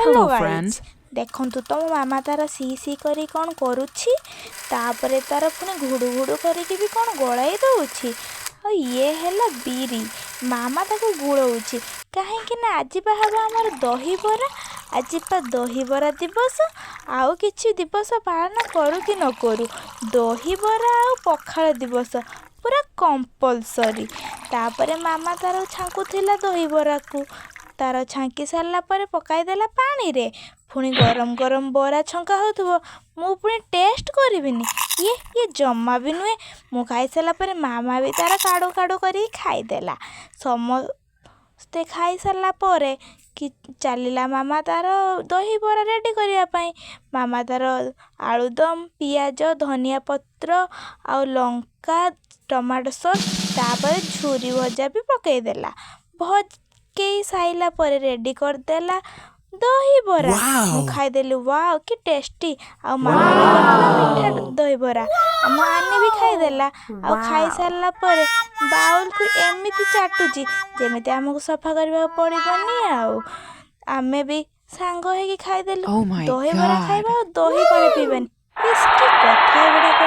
Hello Hello, friends. Guys, ଦେଖନ୍ତୁ ତ ମୋ ମାମା ତାର ସି ସି କରି କ'ଣ କରୁଛି। ତାପରେ ତାର ପୁଣି ଘୁଡ଼ୁ ଘୁଡ଼ୁ କରିକି ବି କ'ଣ ଗୋଳାଇ ଦେଉଛି। ଆଉ ଇଏ ହେଲା ବିରି, ମାମା ତାକୁ ଗୋଳଉଛି, କାହିଁକି ନା ଆଜି ପା ହେବ ଆମର ଦହିବରା। ଆଜି ପା ଦହିବରା ଦିବସ। ଆଉ କିଛି ଦିବସ ପାଳନ କରୁ କି ନ କରୁ, ଦହିବରା ଆଉ ପଖାଳ ଦିବସ ପୁରା କମ୍ପଲସରି। ତାପରେ ମାମା ତାର ଛାଙ୍କୁଥିଲା ଦହିବରାକୁ। ତାର ଛାଙ୍କି ସାରିଲା ପରେ ପକାଇଦେଲା ପାଣିରେ। ପୁଣି ଗରମ ଗରମ ବରା ଛଙ୍କା ହେଉଥିବ, ମୁଁ ପୁଣି ଟେଷ୍ଟ କରିବିନି? ଇଏ ଇଏ ଜମା ବି ନୁହେଁ। ମୁଁ ଖାଇସାରିଲା ପରେ ମାମା ବି ତାର କାଡ଼ୁ କାଡ଼ୁ କରିକି ଖାଇଦେଲା। ସମସ୍ତେ ଖାଇସାରିଲା ପରେ କି ଚାଲିଲା ମାମା ତାର ଦହିବରା ରେଡ଼ି କରିବା ପାଇଁ। ମାମା ତାର ଆଳୁଦମ, ପିଆଜ, ଧନିଆ ପତ୍ର ଆଉ ଲଙ୍କା, ଟମାଟୋ ସସ୍, ତାପରେ ଝୁରି ଭଜା ବି ପକାଇଦେଲା। ପକେଇ ସାରିଲା ପରେ ରେଡ଼ି କରିଦେଲା ଦହିବରା। ମୁଁ ଖାଇଦେଲି, ୱାଓ, କି ଟେଷ୍ଟି! ଆଉ ମାମା ବି କରିଥିଲା ମିଠା ଦହିବରା। ଆମ ଆନି ବି ଖାଇଦେଲା। ଆଉ ଖାଇସାରିଲା ପରେ ବାଉଲକୁ ଏମିତି ଚାଟୁଛି, ଯେମିତି ଆମକୁ ସଫା କରିବାକୁ ପଡ଼ିବନି। ଆଉ ଆମେ ବି ସାଙ୍ଗ ହେଇକି ଖାଇଦେଲୁ। Oh my dahibara God. ଖାଇବା ଆଉ ଦହି ପାଣି ପିଇବାନି, ଇସ୍, କି କଥା ଏଗୁଡ଼ାକ!